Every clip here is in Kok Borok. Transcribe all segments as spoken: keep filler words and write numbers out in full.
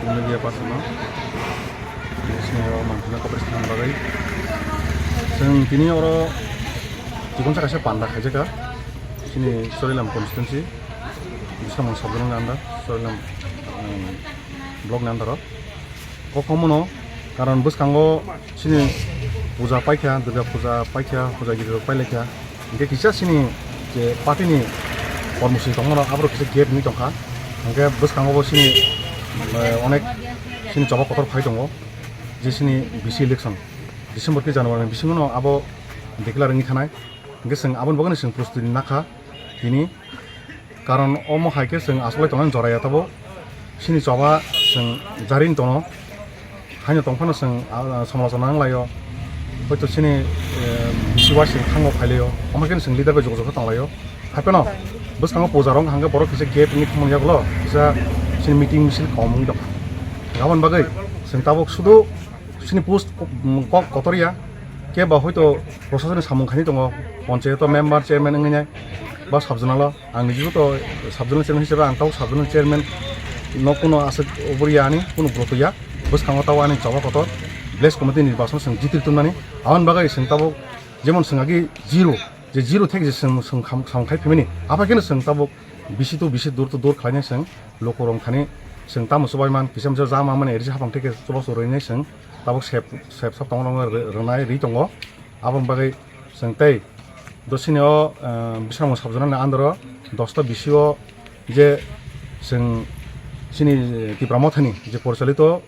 Media person no sini o manthuna coverage khaina bagwi chwng tini oro chikon saka se panda khaijaka chini Chorilam constituency, Bisramon sabjana ni under Chorilam, um, block ni under o. O komono karon bwskango chini puja paikha, Durga puja paikha, puja giri rok pailaikha. Hingke kisa chini je party ni kormosi tongmano aborok kisa gate ni tongkha. Hingke bwskango bo chini, eh, onek chini choba kotor phai tongo. Je chini bisi election December tei January ni bisingo no abo declare wngwi thanai. Hingke chwng aboni bagwi no chwng prostuti nakha tini. Karon omo hai khe chwng asolai tongnani jora ya tabuk. Chini choba chwng jarin tono. Haino tongphano chwng, ah, somalochona wnglaio. Hoito chini, eh, bisi wai chwng thango phailaio. Omo khe chwng leader bai jogajog khe tonglaio. Haiphano bwskango puja rok hangkhe borok kisa gate wngwi thangmani yagulo kisa chini meeting misil kom wngwi tongkha. Aboni bagwi chwng tabuk sudu chini post ko-, kok kotor ya. Khe ba hoito prosasoni samung khaini tongo, ponchayato member, chairman wngwi nai ba sub zonalo. Ang nijibo to sub zonal chairman hisabe ang tau sub zonal chairman no kuno aswk obor ya ani kuno broto ya. Bwskango tau ani choba kotor village committee nirbachon chwng jitri tongmani. Aboni bagwi chwng tabuk jemon chwng agi zero, je zero thek je chwng, chwng kham-, samung khai phimani. Aphai kheno chwng tabuk bisi to bisi dur to dur khlainai chwng lukurok thani chwng tamo chubaiman kisa misa ja mangmani risi hapang theke chubachu rwinai chwng tabuk sep, sep sap tongo rwnai ri tongo. Aboni bagwi chwng tei dosini o, eh, Bisramganj sub zonal ni under o dosta bisi o je chwng chini Tipra Mothani je porichalito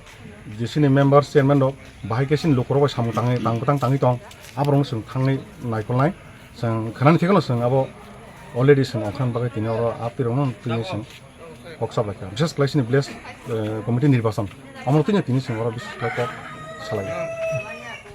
je chini member chairman rok bahai khe chini lukurok bai samung tangwi tang bwtang tangwi tong aborokno chwng thangwi naikolnai chwng khwnani thikano chwng abo already chwng ongkhorna bagwi tini oro aptwi rokno tini chwng kok saplaikha, bises khlai chini village, eh, committee nirbachon omono tini tini chwng oro bises khlai kok salai.